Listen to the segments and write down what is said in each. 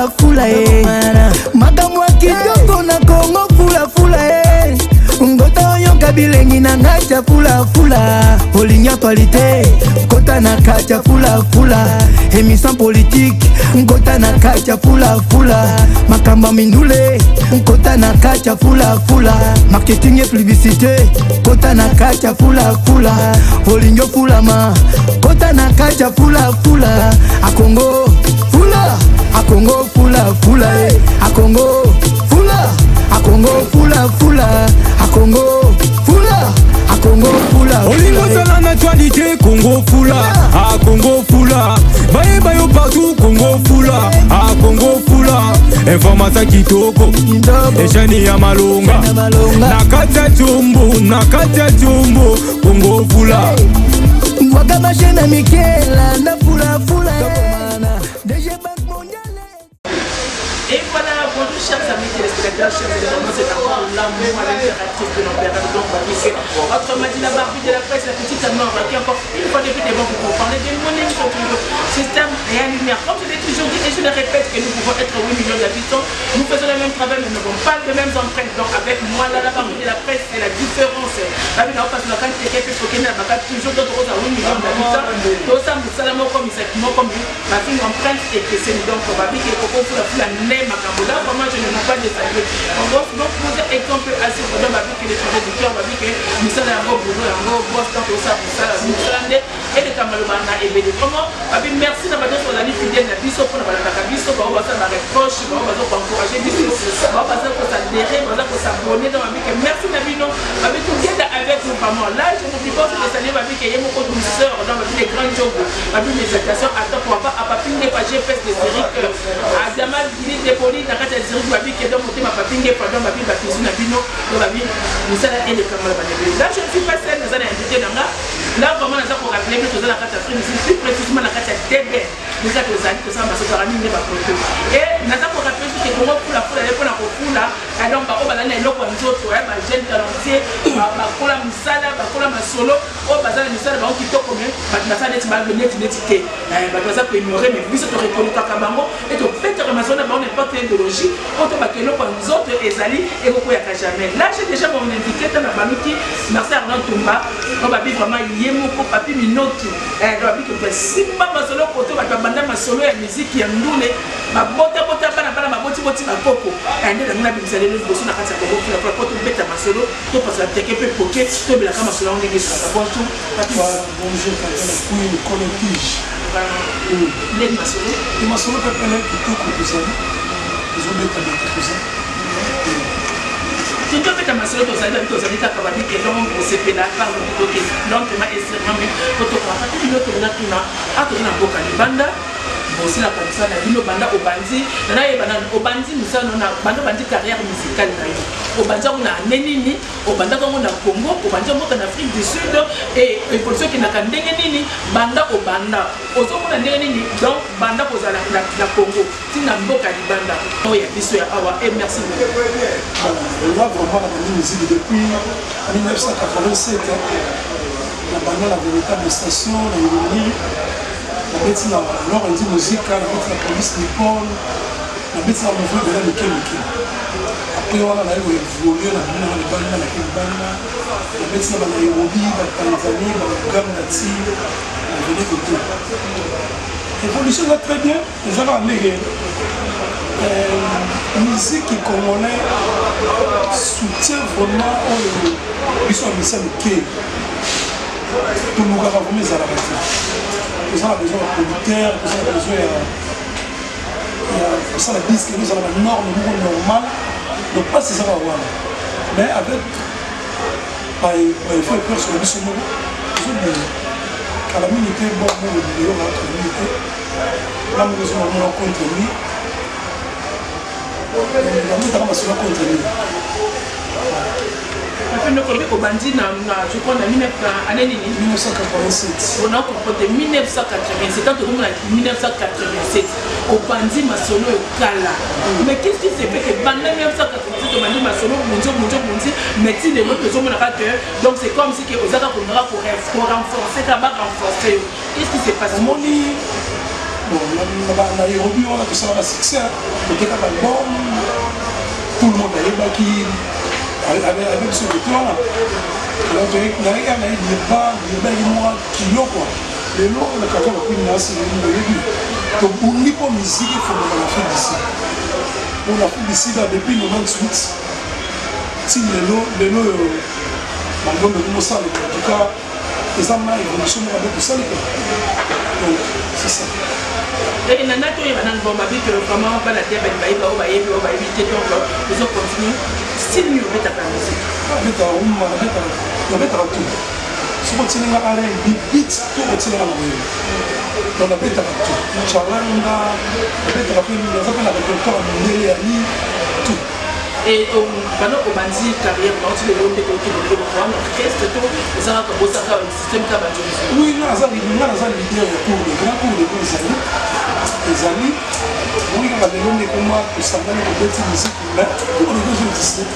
fulafula e makambo ya kitoko na kongo fulafula e ngota oyoka bilengi na ngai tya fulafula olingi actualité kota na kati ya fulafula émission politique nkota na kati ya fulafula makambo ya mindule nkota na kati ya fulafula marketing et publicité kota na kati ya fulafula olingi ofulama kota na kati ya fulafula akongo fula akongo fulafula e akongo fula akongo fulafula akongo fula akongo fula. Olingo ozala na actualité, Congo fula, a Congo fula, bayeba yo partout. Congo fula, a Congo fula, information kitoko, eshani ya malonga na kati ya jumbu, na kati ya jumbu, Congo fula. Bwaka bashena mikela na fulafula DG Banque Mondiale. Et voilà, bonjour chers amis téléspectateurs, chers amis, c'est encore l'amour à l'impératrice de l'empereur, donc Babike. Autrement dit, la Barbie de la presse, la petite amie, qui encore une fois depuis devant vous pour parler de mon émission toujours, Système et à lumière. Comme je l'ai toujours dit et je le répète que nous pouvons être 8 millions d'habitants, nous faisons le même travail, mais nous n'avons pas les mêmes empreintes. Donc avec moi, là, la Barbie de la presse, c'est la différence. Babi na opasi na kati teke pe tokende na baka toujours d'autres autres 8 millions d'habitants. Tout ça, mosala moko, misaki moko, bafinga empreinte ekeseni. Donc babiki ekoko fula fula nde makambo. Là vraiment, je ne manque pas de saluer. Donc donc poser exemple à ce donc babiki les projets du cœur, babiki misala yango, boulot yango, boss. Donc osala mosala, mosala nde eleka maloba na ebele. Vraiment babi merci na bato nyonso bazali fidèle na biso mpona balandaka biso, bao basala bareproche, bao baza koencourage biso, bao baza kosadere, baza kosabonne. Donc babiki merci na bino, babi together avec nous vraiment. Là je n'oublie pas aussi de saluer babiki ye moko douceur, donc babi les grands jobs, babi mes salutations à toi papa apapi ngefa GPS de Zurich, Adama Gili Depoli na kati ya Zurich, babi kedo motema papi ngefa. Donc babi babizu na bino, donc babi mosala elekama na bandebele. Là je ne suis pas seul, naza na invité na nga. Là vraiment naza korappeler bino toza na kati ya Afrique du Sud, plus précisément na kati ya DB eza tozali tosala masotaka mingi nde bakoto. E naza korappeler soki Kongo fula fula ye mpona kofula. Donc baoyo bazali na eloko ya nzoto, bajeune talentier, bakola mosala, bakola masolo, oyo baza na misala bango kitoko, me bato basala neti babe neti neti te, bato baza koignore, me biso torekonekaka bango e tobetaka masolo na bango n'importe idéologie oyo to bato eloko ya nzoto ezali ekokweyaka jamais. Là j'ai déjà mon invité ta na baluki Marcel Arnaud Tumba, oyo babi vraiment ye moko papi minoki, babi ke basimba masolo koto bato babanda masolo ya miziki ya ndule, babotabota bana bana, babotiboti bakoko nde nango nabimisa lelo liboso na kati ya Kongo fula fula po tobeta masolo, topasala teke mpe poke, tobelaka masolo yango ndenge ezalaka. Bonjour papi. Bonjour Tantine Queen Kolo Tige. Ndenge masolo? Masolo mpe pene kitoko, tozali tozobeta beta toza. Tozobeta masolo, tozali babi, tozali kaka babi ke donc kosepela parlobi toke lentement et sûrement, mais po tokaka te bino tolinga tuna a toza na mboka libanda bosilaka mosala na bino. Banda obandi, nayeba nanu obandi mosala na banda obandi carrière musicale na yo, obandi yango na ane nini? Obandaka yango na Congo, obandi yango na Afrique du Sud? E évolution ekendaka ndenge nini banda obanda? Ozomona ndenge nini? Donc banda kozala na Congo ntina mboka libanda oyo ya biso ya awa. E merci beaucoup. Nga vraiment nabandi musique depuis 1987, nabanda na Véritable Station na Ilungi, nabeti na Laurenti Musica, nabeti na Police Nippon, nabeti na mouvement ebele mike mike. Après wana naye koévolue na bino na libanda, nake libanda, nabeti na banairobi, batanzanie, bauganda, ti na vene koto. Évolution eza très bien, eza kaka ndenge musique congolais soutien vraiment oyo biso ya misa mike tolukaka vraiment ezalaka te. Toza na besoin ya producteur, toza na besoin ya kosala disque, ezala ba norme moko normal. Donc mpasi ezaka wana, mais avec baeffort eperso na biso moko tozobima kala mingi te. Bon, moko lelo kala mingi te, nga moko ezomamona contre mi namutaka masolo contre mi. Papi Nokobi, obandi na, je crois, na 19 na année nini? 1987. On a compris 1987. Tant tokomona 1987 obandi masolo ekala, mais qu'est-ce qui s'est fait que banda 1987 obandi masolo bunzi bunzi bunzi, mais ti lelo tozomonaka que donc c'est comme si que ozaka kolingaka korenforcer, kaka barenforcer yo? Qu'est-ce qui s'est passé? Omoni. Bon, na Nairobi wana tosalaka succès, toteka baalbum, tout le monde ayebaki ayebi biso kote wana. Nayeki na ye Durban, Durban eki mwa kilo kua. Lelo na kaka bakwini na asi oyebi tobundi mpo miziki efongama na Afrique du Sud. Mpo na Afrique du Sud depuis 98 ti lelo, lelo oyo baalbum ekomosalema, en tout cas eza ma évolution moko abe tosali quoi. Donc c'est ça. Et nana toyeba nanu bon babi que vraiment bana te bani bayeba oyo bayebi oyo bayebi te, donc tozo continue style nini obetaka musique? Nabetaka rumba, nabetaka tout. Soki otieli nga R&B beat to otieli nga na koyeba, donc nabetaka tout, charanga nabetaka mpe, naza mpe na répertoire ya mindele ya ni tout. Et bana obandi carrière nauti lelo nde tokende lelo wana orchestre to ozalaka bosaka système ka banzonzi? Oui, nga naza leader ya cour de grand, cour de grand ezali moni kaka lelo nde koma tosangani kobeti musique, mais cour de grand ezo existe.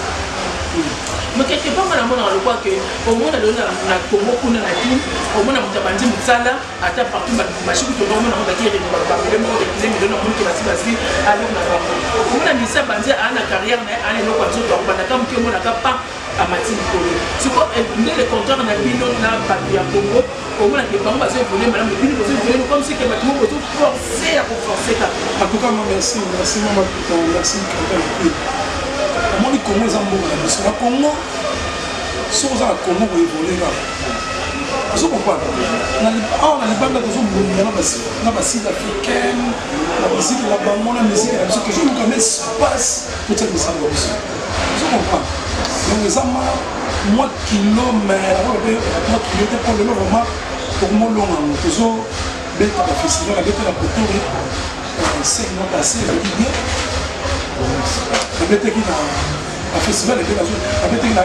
Mais quelque part nga namonaka lokwa ke omona lelo na Congo kuna na Kin, omona moto abandi mosala ata partout machine kutu omona ngo baki bamele moko rekile milio na monike basi bazwi aloko na bango. Omona misa bandi aa na carrière na ye, aa na eloko ya nzoto, akobandaka moke, omonaka pa amati likolo. Siko nde le contraire na bino na bato ya Congo, omonaka bango bazo évolue malamu, bino bozo évolue comme si ke bato moko bozo force ya koforce kaka. En tout cas, merci, merci mama, merci Kaka. Omoni, Congo eza mboka na biso. Na Congo, soki oza na Congo, koévolue kaka, ozo comprendre. Awa na libanda tozobunda na basud africaine na musique na bango, na musique na biso tozoluka na espace totia musique na biso, ozo comprendre. Donc eza mwa kilo, mais nakoka mpe mwa kilo te, mpo lelo vraiment tokomolonga yango. Tozobeta bafestival, abeta na Pretoria 5 mois passé, ezalaki bien. Nabetaki na bafestival ebele, nabetaki na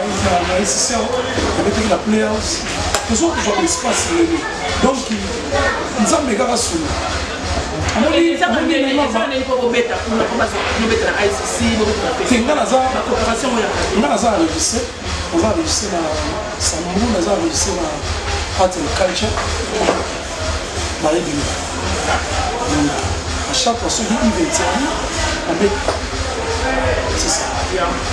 SCL, nabetaki na Players. Tozokozwa baespace lelo, donc Nzambe kaka sunga. Bobeta kuna po bobeta na ICC, bobeta na Te, nga naza enregistré, naza enregistré na Sambu, naza enregistré na Art and Culture, bayebi nga. Donc à chaque fois soki event ezali, nabeta, c'est ça.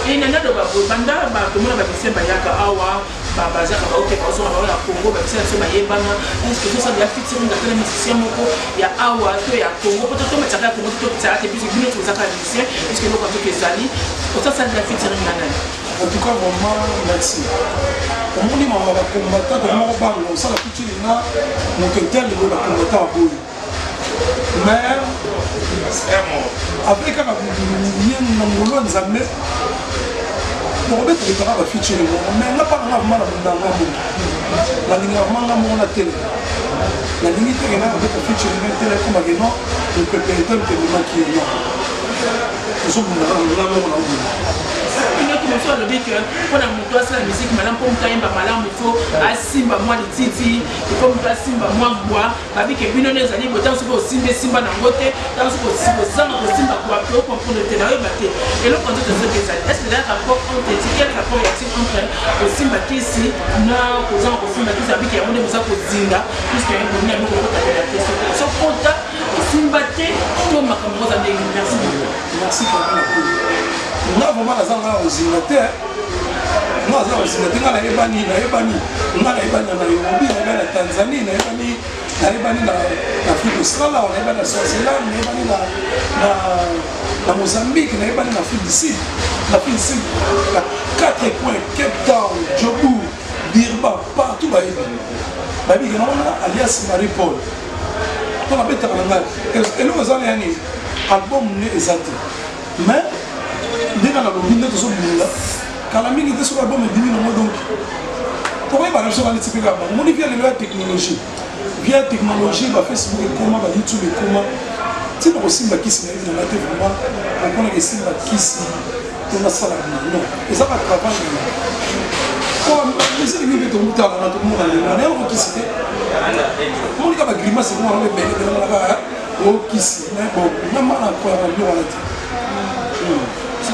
E nana loba boye, banda tomona bamusicien bayaka awa, bazaka baoke, bazonga bango na Congo, bamusicien na biso bayebana. Est ce que tosala ya featuring ata na musicien moko ya awa to ya Congo, po totomatisaka ya Congo, tototisaka te, puisque bino tozaka musicien, puisque eloko ya nzoto ezali, osasala ya featuring na nani? En tout cas vraiment merci. Omoni mama, bacombattant tokomoko bango osala featuring na moto tel, boye bacombattant aboyi, mais avec kaka ye na ngolo ya Nzambe tokobeta kaka bafeaturing moko. Mais nga mpa nanga vraiment na bundanga moko, nalingaka vraiment nga moko na tele, nalingi teke nga kobeta featuring nga tele ekomake non, mopepe etali tebimaki ye non, tozobundaka nga moko na obunda. Inoki mosusu alobi ke mpona moto asala musique malamu, mpo moto ayemba malamu, il faut asimba mwa lititi, il faut moto asimba mwa bwa. Babike bino nde ezali boye, ntango soki osimbi esimba nango te, ntango soki ozanga kosimba bwa pe ocomprendre te, nayoba te eloko nzoto soki ezali. Est ce que ezali rapport entre quel rapport y a-t-il entre kosimba kisi na kozanga kosimba kisi? Abike yango nde boza kozinda, puisque bomi ya biloko ekotakela te sokota osimba te to makambo ngo eza ndenge. Merci beaucoup. Merci papa. Nga vraiment naza nga kozinga te, nga naza kozinga te. Nga nayebani, nayebani, nga nayebani na Nairobi, nayebani na Tanzanie, nayebani na Afrique australe, nayebani na Swaziland, nayebani na Mozambique, nayebani na Afrique du Sud, na Afrique du Sud na quatre coins, Cape Town, Joburg, Durban, partout bayebi, bayebi ke naona alias Marie Paul mpo nabetaka na ngai. Eloko eza na yani album ne eza te, mais ndenge nalobi nde tozobunda kala mingi te. Soki album ebimi nango, donc tokoyeba na biso kaneti mpe kaka bango. Moni via lelo ya technologie, via technologie, bafacebook ekoma, bayoutube ekoma, ntina kosimba kisi nayebi nanga te. Vraiment okonaka esimba kisi to nasala non, eza batravail na musique mingi mpe tomutala na tomona lelo na yango kisi te. Monika bagrimace ekoma nango ebele ebele, okisi, mais bon, nga mana koyaka biloko wana te.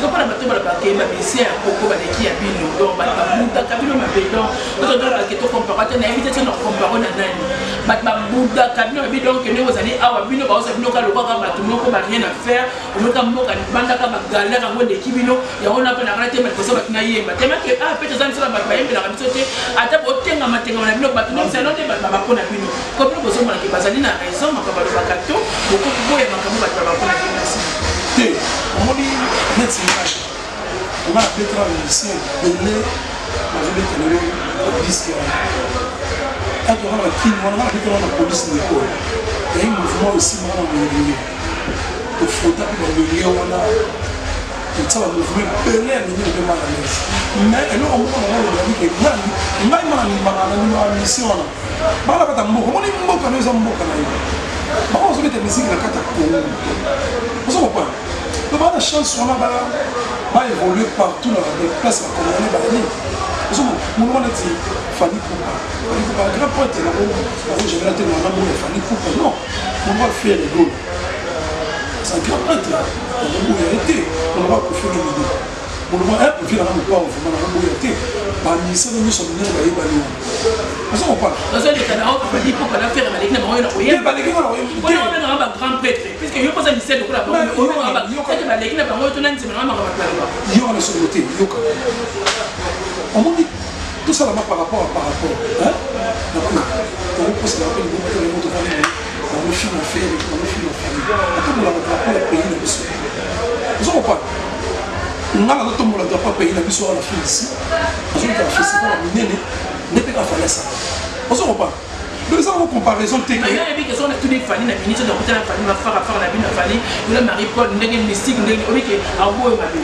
Sikoyo mpona bato balobaka ke bamusicien ya koko baleki ya bino, donc bato babudaka bino mabe. Donc totolobake tokompare te, nayebi te ti na kompare na nani. Bato babudaka bino mabe, donc ndenge ozali awa, bino baosa bino ka lokwaka bato moko ba rien à faire, omoka mboka libandaka bagalere yango eleki bino. Yango na mpe nakana te liboso bato nayemba tema ke ah mpe toza biso na bato bayembelaka biso te, ata botengama tengama na bino bato nyonso nde bato babako na bino ko bino bozomona ke bazali na raison makambo balobaka to bokoboya makambo bato babako na bino te. Omoni neti ngai, nga nabetela musicien ebele, nazobeta lelo disque wana kaka wana bakini wana, nga nabetela na police ndeko yayi mouvement esimaka na moyenge, tofota mpe bawenge wana, totia bamouvement ebele ya minene mpe mal à l'aise. Mais eloko moko na nalobaki ke nani ngai ma nandimaka, nandimaka mission wana bana kata mboka. Omoni mboka no eza mboka na yo, bango bazobeta misiki na kati ya Congo, ozo comprendre? Donc bana chance wana baévolue partout na place bacongolais bayani. Ozomona monoko neti Fally Ipupa, Fally Ipupa grand prêtre nango nakozemela te mwana mboya Fally Ipupa. Non, monoko Ferre Gola, c'est un grand prêtre, nakoboya ye te. Monoko Koffi Olomide, monoko Kofi nanga mopao, vraiment nakoboya te. Bamisano nyonso minene bayebani wana, ozo comprendre? Ozoleka na oyo Fally Ipupa na Ferre baleki na bango na koyemba. Baleki ngo na koyemba. Obengaka ba grand prêtre puisque yo mpoza misele lokola bango baleki na bango to na nzima na makambo bato balobaka. Yoka na solo te, yoka. Omoni tosalama par rapport à par rapport okokosela mpe liboma te. Moto vani bango fino Ferre, bango fino Fally, atombolaka drapeau ya pays na biso, ozo comprendre? Nga nazotombola drapeau ya pays na biso wana na Afrique, nazoleka na festival ya minene nde mpe kaka Fally asala, ozo comprendre? Donc eza nango comparaison te. Nayebi ke soki natuni Fally na minute, nakutana Fally mafara fara na bino, Fally yola Marie Paul ndenge mystique ndenge obi ke aboyo mabe,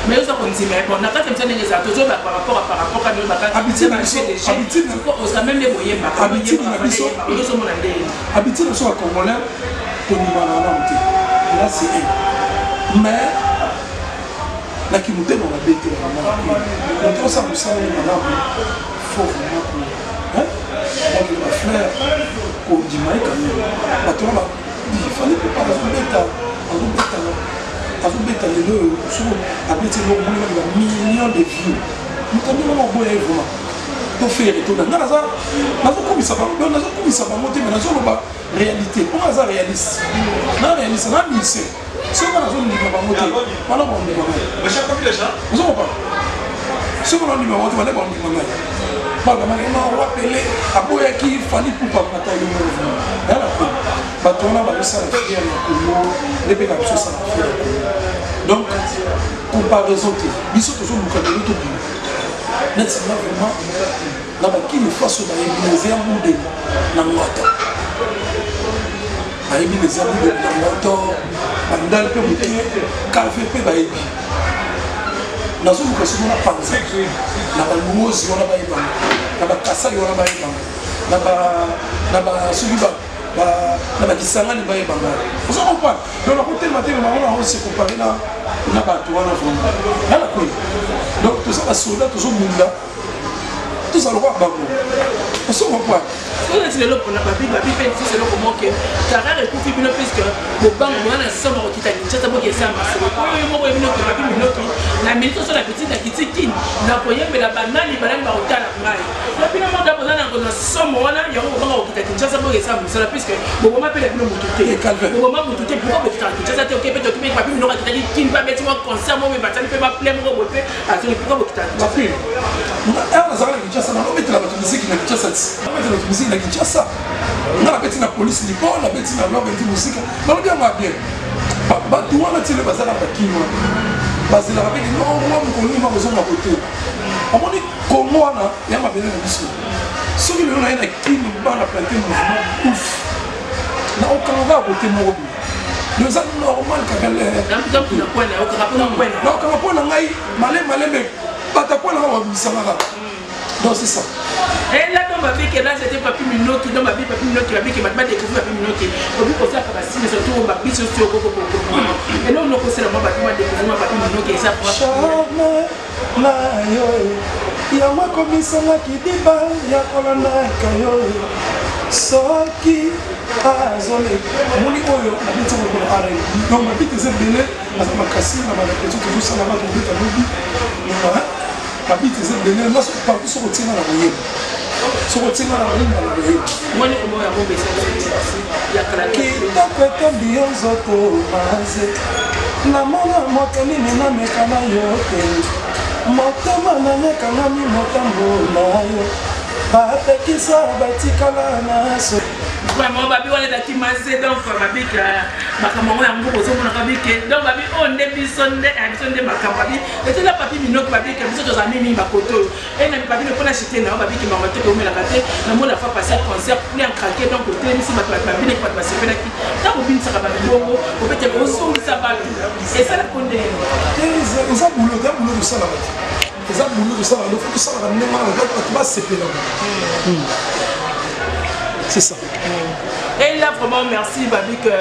mais oza kondima ye. Bon, na kati ya misala ndenge ezala, tozoba par rapport à par rapport kani Habitude na biso, habitude oza meme nde boyembaka. Habitude na biso. Ozomona ndenge Habitude na biso ya Congolais, tondimana nanu te. Là c'est un, mais naki motema mabe te. Moto osala mosala ne malamu, faut vraiment ko bafleur kondima ye quand même. Bato wana Fally Ipupa azobeta, azobeta, azobeta lelo oyo, soki abeti eloko moni baki bamillion de vues, moto andenge wana oboya ye vraiment to Ferre to nga naza nazokumisa bango, nazokumisa bango te, mais nazoloba réalité mpo nga naza réaliste, na réaliste na musicien. Soki nga nazondima bango te, wana bandima ngai, ozo comprendre? Soki bandima bango te, bana bandima ngai, balobamaki no roi Pele aboyaki Fally Ipupa mata yo ya na ko. Bato wana bazosala fiere ya Congo nde mpe na biso osala fiere ya Congo. Donc comparaison te, biso tozoluka lelo tobima neti nga vraiment na bakini faso bayebi nzia mudeni na ngoto, bayebi nzia mudeni na ngoto, bandal mpe moke kave mpe bayebi. Nazoluka soki na panza na baluozi wana bayebanga, na bakasai wana bayebanga, na soki na bakisangani bayebanga, oza comprendre? Donc nakotelema te bango na se compare na bato wana vraiment na la kweli. Donc toza basoda, tozobunda, tozala lokola bango, ozo comprendre? Neti lelo mpona babi babi mpe lisusu eloko moke carrière ekufi bino puisque bobango boza na somo kokita Kinshasa boki esa masolo oyo yo moko oyebino ke babi minoki na minute oso na kiti na kiti kini na koyembela banani banani bakotala ngai na bino moko boza na somo wana yango bobanga kokita Kinshasa boki esa mosala puisque boboma mpe na bino motu te, boboma motu te. Pourquoi bokitaka Kinshasa te? Oke mpe toki mpe babi minoki akitaki kini mpe abeti mwa concert moko batali mpe baple moko boye mpe azongi. Pourquoi bokitaka Kinshasa? Nazalaka na Kinshasa, nalobetela bato miziki na Kinshasa ti nabetela bato miziki na Kinshasa. Nga nabeti na polise lipo, nabeti na lord enti mosika, nalobi yango ya bien. Bato wana tile baza na bakini wana, bazelaka mpe mwa mokolo nini bakozonga kote. Omoni Kongo wana ya mabele na biso, soki lelo naye na kini bana plante mouvement ouf na okanga kaka kote moko boye, eza normal kaka naokanga mpo na ngai malembe malembe, bato mpo nanga babimisanga kaka. Donc c'est ça. Et là, donc, babi que là, c'était Papi Minoki, donc, babi Papi Minoki, babi que bato découvrir Papi Minoki. Obi kosa ka basine surtout ba biso sur koko koko. Et là, on a kosela moi bato découvrir Papi Minoki et ça. Charme na yo yango ekomisanga kidiba ya kolandaka yo. Soki azoleka omoni oyo nabeti yango lokola rn. Donc mabiti eza ebele, aza makasi na barepetio tozosalaka, tobeta lobi. Mabiti eza ebele partout. Soki otienga na koyeba, soki otienga na koyeba, na koyeba. Kitoko etondi yo nzoto, maze namona moto nini nameka na yo te. Motema nanyekangami motambo na yo, bapekisa batikala na so. Vraiment, babi wana ezalaki maze. Donc babi ke makambo yango, yango bozomonaka bike. Donc babi oyo nde biso, nde biso nde makambo. Babi etela papi minoki, babi ke biso tozala mingi bakoto oyo e na papi mpona chite na yo. Babi ke makambo te keumelaka te. Namona fois passé concert plein craqué, donc otelemisi bato, bato babinaki, bato basepelaki. Ntango obinisaka bato bongo, obetaka, ozongisa bato, esalaka ndenge? Eza boulot, eza boulot tosalaka te, eza boulot tosalaka. Faut tosalaka ndenge wana, bato basepelaka, c'est ça. Et là vraiment merci, babi que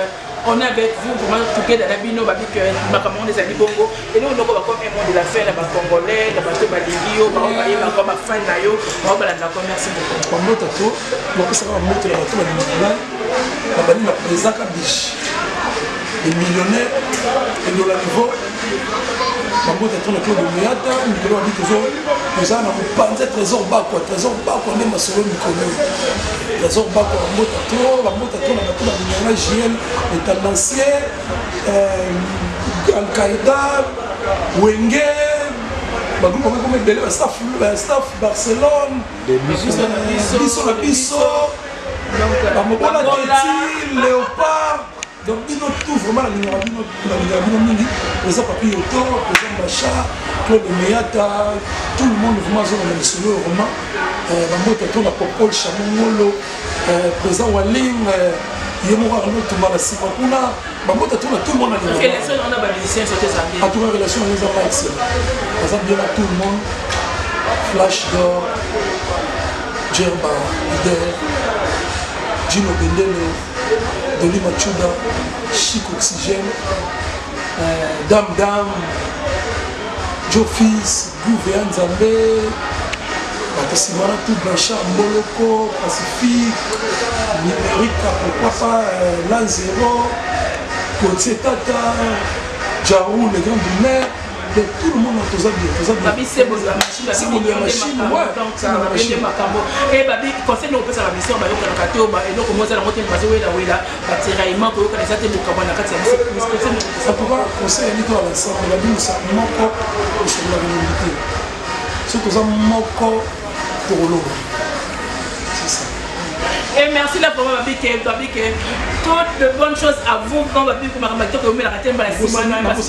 on est avec vous vraiment together na bino. Babi que makambo wana ezali bongo. Eloko noko bakomi mot de la fin na Bacongolais, na bato balingi yo, bao bayebaka bafan na yo, bao balandaka. Merci beaucoup. Bamota to bapesaka bambote na bato balingi ngai, na bali na président Kabish, les millionnaires endola niveau. Bambote to na Claude Meyata mikolo, babi toza na mopanza Trésor Bakwa, Trésor Bakwa nde masolo mikolo, Trésor Bakwa. Bambota to, bambota to na bato balinganga, JL le tendancier, Alqaïda, Wenge, bagroupe bango ekoma ebele, bastaff Barcelone, biso na biso, bamobola teti Léopard. Donc bino tout vraiment nalingaka bino, nalingaka bino mingi. Président Papi Yoto, président Bacha, Claude Meyata, tout le monde vraiment azolanda lisolo oyo vraiment. Bambote to na Popol Chamongolo, président Waling, ye moko akando tumba na nsima kuna. Bambote to na tout le monde. Alingaka en tout cas, relation yango eza pas excellent, aza bien na tout le monde. Flash d'or, Jerba leader, Gino Bendele, Doli Machuda, Chic Oxygène, Dame Dame, Joe Fils, Gouvé Nzambe, bato nsima wana tout, Blanchard Mboloko, Pacifique, Numérique, pourquoi pas, L'An Zéro, Gauthier Tata, Jarou, le grand Brunner. Donc tout le monde, toza bien, toza bien. Babi sebozo ya machine, Sebozo ya machine, ouais. Donc babende makambo e babi conseil nde kopesa bamission bayokanaka te. Eloko mo eza nango te, bazowelawela batiraillement, koyokana eza te, bokambo na kati ya biso. En tout cas, conseil yangi to ya l'ensemble, babimisa moko esololaka elongi te. Soki toza moko, tokoloba, c'est ça. Et merci là vraiment, Babi ke, Babi ke, toutes de bonnes choses à vous. Quand Babi ke makambo kitoko yomelaka te mbala nsima na Babi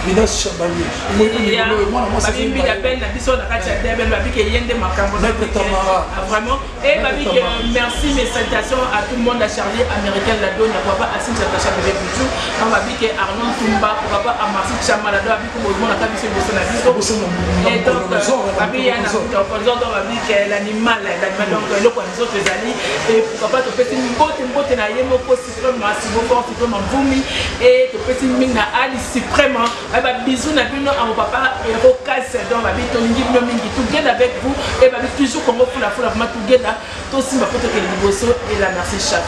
Midas Chabani. Babi Mbida Ben na biso na kati ya Deben, Babi ke ye nde makambo. Maître Tamara. Vraiment. Et Babi ke merci, mes salutations à tout le monde, à Charlie Américain, la Donia, papa Asim Sacha Bébé Bijou, Babi ke Arnaud Tumba, papa Amarsi Chamala, Babi ke mona ka biso boso na biso. Et donc Babi ya na donc Babi ke l'animal, l'animal, donc eloko ya nzoto ezali. Et pourquoi pas topesi mbote, mbote na ye moko suprême Masiboko, suprême Mvumi, et topesi mingi na Ali suprême. Babisou na bino à mon papa Hero Kas. Donc babi tolingi bino mingi, together avec vous. Et babi toujours Congo fula fula, vraiment together, tosimba po tokende liboso. Et la merci chef.